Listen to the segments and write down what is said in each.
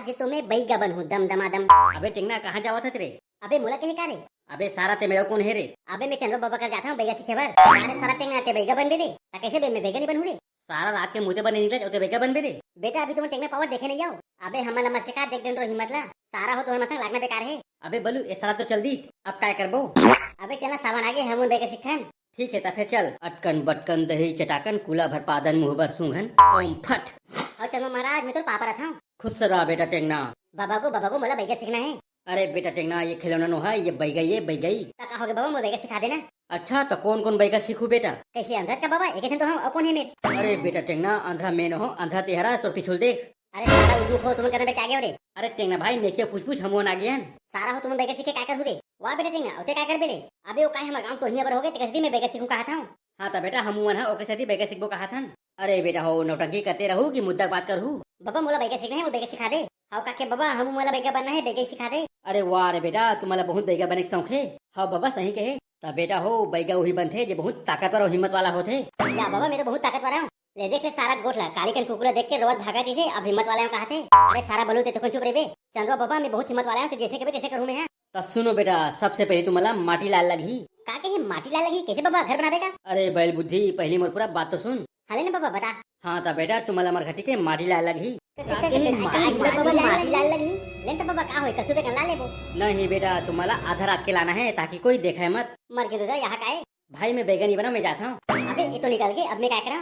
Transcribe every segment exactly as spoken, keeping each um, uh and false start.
ये तो मैं बैगा बनहूँ दम दमादम। अबे टेंगना, कहाँ जावत हस रे? अबे मोला कहे का रे? अबे सारा, ते मेरा कौन है रे? अबे मैं चंद्रो बाबा कर जाता हूँ बैगा सीखे बर। अरे सारा टेंगना, ते बैगा बनबे रे? ता कैसे बे, मैं बैगा नहीं बनहूँ रे? सारा रात के मुते बर नहीं निकला, ते बैगा बनबे रे? बेटा अभी तुमन टेंगना पावर देखे नहीं आओ। अबे हमन ला मत सिखा, देख डन रो हिम्मत ला। सारा हो तुमन मसंग लागना बेकार है। अबे बलू, ये सारा तो चल दी, अब काय करबो? अबे चला सावन आगे, हमन बैगा सीखथन। ठीक है ता फिर चल। अटकन बटकन दही चटाकन, कूला भर पादन मुँह बर सूंघन, ओम फट। और चंद्रो महाराज, मैं तो पापा रहा था। खुश रहा बेटा टेंगना। बाबा को, बाबा को मोला बैगा सीखना है। अरे बेटा टेंगना, ये खिलौना नो है, ये बैगा, ये बैगई। ता का हो गे बाबा, मोर बैगा सिखा देना। अच्छा, तो कौन कौन बैगा सीखू बेटा? कैसे अंधरा का बाबा, एक ही तो हम, और कौन है मेर? अरे बेटा टेंगना, अंधरा मैं नो हो, अंधरा ते हरा, तोर पिछुल देख। अरे सारा उल्लू हो, तुमन करना बेटा आगे हो रे। अरे टेंगना भाई, नेके पूछ पूछ, हम आ गए हैं। सारा हो तुमन बैगा सीखे का कर रे? वाह बेटा टेंगना, ओते का कर दे रे? अबे वो काहे हमर गांव टोहिया बर हो गए, ते कैसे मैं बैगा सीखूं कहा था? हाँ ता बेटा, हम मन हा ओके सेती बैगा सीखबो कहा थन। अरे बेटा हो, नौटंकी करते रहू कि मुद्दा के बात करहू? बाबा मोला बैगा सीखना है, मोर बैगा सिखा दे। हाव काके बाबा, हमू मोला बैगा बनना है, बैगा सिखा दे। अरे वाह रे बेटा, तुम्हारा बहुत बैगा बने के शौक है। हाँ बाबा, सही कहे। त बेटा हो, बैगा वही बनथे जे बहुत ताकतवर और हिम्मत वाला होथे। या बाबा, मैं तो बहुत ताकतवर हूँ। ले देख ले सारा गोठ ला, काली कन कुकुर ला देख के रोवत भागत इसे, अब हिम्मत वाला हूँ कहाथे। अरे सारा बलू, ते तो चुप रहिबे। चंदवा बाबा, मैं बहुत हिम्मत वाला हूँ, तो जैसे कहिबे तैसे करूँ मैं, हाँ। त सुनो बेटा, सबसे पहले तुम्हारा माटी लाल लगही। का कहे माटी लाल लगही? कैसे बाबा, घर बनाबे का? अरे बैल बुद्धि, पहली मोर पूरा बात तो सुन। हाँ ले ना बाबा, बता। हाँ त बेटा, तुम्हारा मरघटी के माटी लाल लगही। का कहे माटी लाल लगही? माटी लाल लगही? ले त बाबा, का होय, कसूबे कन ला लेबो। नहीं बेटा, तुम्हारा आधा रात के लाना है, ताकि कोई देखे मत। मर के दादा, यहाँ का है? भाई मैं बैगा नहीं बना, मैं जाता हूँ। अबे ये तो निकल गए, अब मैं क्या करा?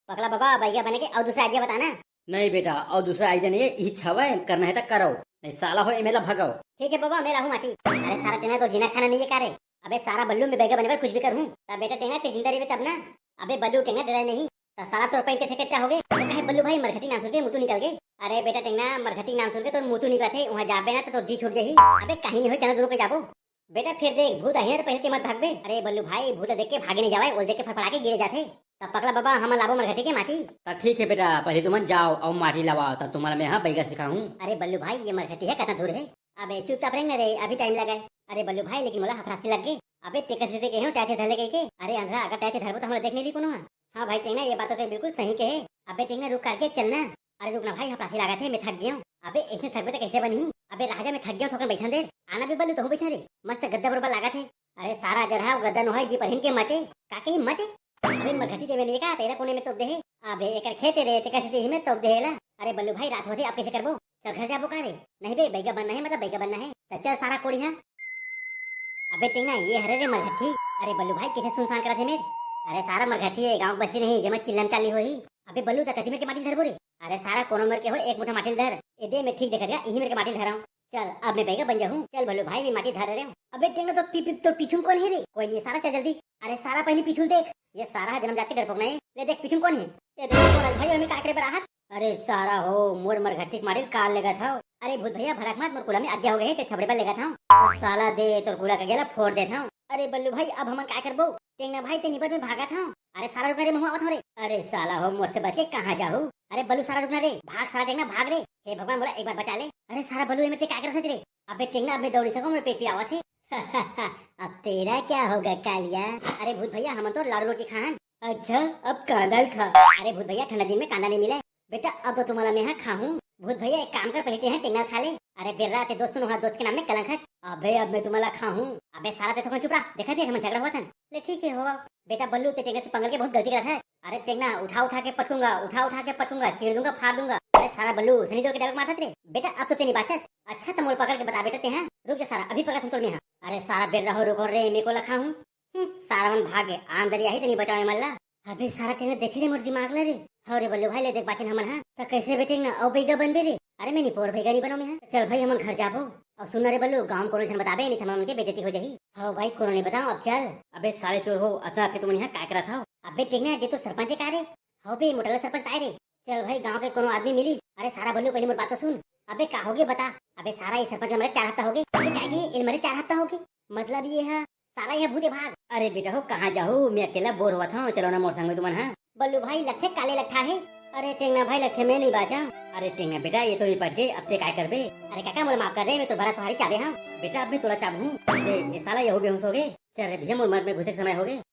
पकला बाबा, बैगा बने के और दूसरा idea बताना। नहीं बेटा, और दूसरा idea नहीं है, यही छवा है, करना है तो करो, नहीं साला हो, ये मेला भगाओ। ठीक है बाबा, मैं लाहूँ माटी। अरे सारा टेंगना, तो जीना खाना नहीं है का रे? अबे सारा बल्लू, मैं बैगा बने बर कुछ भी करूँ। तब बेटा टेंगना, ते जिंदा रहिबे तब ना। अबे बल्लू टेंगना, डरा नहीं। त साला तोर पैंट के छेकेचा हो गए। तो कहे बल्लू भाई, मरघटी नाम सुन के मुतु निकल गए। अरे बेटा टेंगना, मरघटी नाम सुन के तोर मुतु निकलत है, वहाँ जाबे ना तो तोर जी छूट जाही। अबे कहीं नहीं होय, चना दोनों पे जाबो। बेटा फिर देख, भूत आही ना तो पहले ते मत भागबे। अरे बल्लू भाई, भूत देख के भागे नहीं जावे, ओल देख के फड़फड़ा के गिरे जाथे। तब पकला बाबा, हम लाबो मरघटी के माटी। त ठीक है बेटा, पहले तुमन जाओ और माटी लावाओ, तब तुम्हारा मैं यहाँ बैगा सिखाहूँ। अरे बल्लू भाई, ये मरघटी है, कितना दूर है? अबे चुपचाप रह ना रे, अभी time लगा है। अरे बल्लू भाई, लेकिन मोला हफरासी लग गई। अबे ते कसे ते कहे हो, टैचे धर ले कह के? अरे अंधरा, अगर टैचे धरबो तो हमला देख नहीं ली कोनो हा। हाँ भाई टेंगना, ये बात तो ते बिल्कुल सही कहे। अबे टेंगना, रुक करके चलना। अरे रुक ना भाई, हफरासी लागत है, मैं थक गया हूँ। अबे ऐसे थकबे तो कैसे बनही? अबे राजा, मैं थक गया हूँ, थोकन बैठन दे। आना बे बल्लू, तहूँ बैठा रे। मस्त गद्दा बरोबर लागत है। अरे सारा जर हा गद्दा नो है जी, पर हिन के मटे। का कही मटे? अबे मरघटी देवे नहीं का, तेरा कोने में तोप दे है। अबे एकर खेत रे, ते कैसे ते ही में तोप दे है ला। अरे बल्लू भाई, रात होते अब कैसे करबो? चल घर जाबो का रे? नहीं बे, बैगा बनना है, मतलब बैगा बनना है। त चल सारा कोड़ी है। अबे टेंगना, ये हरे रे मरघटी। अरे बल्लू भाई, कैसे सुनसान करत है मेर? अरे सारा मरघटी है, गाँव बस्ती नहीं, जेमा चिल्लम चाली होही। अबे बल्लू, त कति मेर के माटी धरबो रे? अरे सारा कोनो मेर के हो, एक मुठा माटी धर। ए दे, मैं ठीक देखत गया, इही मेर के माटी धरा हूँ। चल, अब मैं बैगा बन जाहूँ। चल बल्लू भाई, मैं माटी धर रहे हूँ। अबे टेंगना, तो पी, पी, तो पीछू कौन है रे? कोई नहीं सारा, चल जल्दी। अरे सारा, पहले पीछू देख। ये सारा है जन्म जात के डरपोक नहीं। ले देख, पीछू कौन है? ये देख कौन है भाई, हमें का करे बर आहत? अरे सारा हो, मोर मरघटी के माटी काल लेगत हव। अरे भूत भैया, भड़क मत, मोर कुला में आज्ञा हो गए है, ते छबड़े बर लेगत हव। ओ साला दे, तोर कुला का गेला फोड़ देत हव। अरे बल्लू भाई, अब हमन काय करबो? टेंगना भाई, ते निपट में भागत हव। अरे सारा रुक ना रे, महू आवत हव रे। अरे साला हो, मोर से बच के कहाँ जाहू? अरे बल्लू सारा रुक ना रे, भाग सारा टेंगना, भाग रे। हे भगवान, मोला एक बार बचा ले। अरे सारा बल्लू, एमे ते काय करत हस रे? अबे टेंगना, अब मैं दौड़ नहीं सकूँ, मोर पेट पिरावत है। अब तेरा क्या होगा कालिया? अरे भूत भैया, हमन तो लाड़ू रोटी खाहन। अच्छा, अब कांदा ल खा। अरे भूत भैया, ठंडा दिन में कांदा नहीं मिले। बेटा, अब तो तुम्हारा मैं यहाँ खाहूँ। भूत भैया, एक काम कर, पहले ते यहाँ टेंगना खा ले। अरे बेर्रा, ते दोस्त नो हा, दोस्त के नाम में कलंक है। अबे अब मैं तुम्हारा खाहूँ। अबे सारा, ते तो चुप रहा, देखा दे, हम झगड़ा हुआ था। ले ठीक है, हो। बेटा बल्लू, ते टेंगना से पंगल के बहुत गलती करत है। अरे टेंगना, उठा उठा के पटूंगा, उठा उठा के पटूंगा, चीर दूंगा, फाड़ दूंगा। अरे सारा बल्लू, सनी देओल के dialogue मारत रे। बेटा अब तो ते नहीं बाचस। अच्छा तो मोल पकड़ के बता बेटा ते, हाँ? रुक जा सारा, अभी पकड़ संतोल में, हाँ। अरे सारा बेर्रा हो, रुको रे, मैं को लखा हूँ। हम्म, सारा मन भाग गए, आंदर आही तो नहीं बचावे मल्ला। अबे सारा टेंगना, देखे रे मोर दिमाग ला रे। हव रे बल्लू भाई, ले देख बाकिन हमन, हाँ। तो कैसे बेटे ना, अउ बैगा बनबे रे? अरे मैं निपोर बैगा नहीं बनाऊँ मैं, हाँ। चल भाई हमन घर जाबो। और सुन रे बल्लू, गाँव कोनो झन बताबे, नहीं तो हमन के बेइज्जती हो जाही। हव भाई, कोनो नहीं बताऊँ, अब चल। अबे सारे चोर हो, अतना रात के तुमन यहाँ काय करत हव? अबे टेंगना, जे तो सरपंच है का रे? हव बे, मोटला सरपंच ताय रे। चल भाई, गाँव के कोनो आदमी मिली। अरे सारा बल्लू, पहले मोर बात तो सुन। अबे का होगे बता। अबे सारा, ये सरपंच ला मरे चार हफ्ता होगे। अबे काय के? एला मरे चार हफ्ता होगे? मतलब ये है, सारा ये भूते भाग। अरे बेटा हो, कहाँ जाहू? मैं अकेला बोर होवत हूँ, चलो ना मोर संग में तुमन, हाँ। बल्लू भाई, लगथे काले लगथा है। अरे टेंगना भाई, लगथे मैं नहीं बाचा। अरे टेंगना बेटा, ये तो निपट गए, अब ते काय करबे? अरे काका, मोला माफ कर दे, मैं तो बड़ा सवारी चाबे हाँ। बेटा, अब मैं तोला चाबहूँ। ए, ये साला यहू बेहोश होगे। चल रे भैया, मोर मर्ग में घुसे के समय होगे।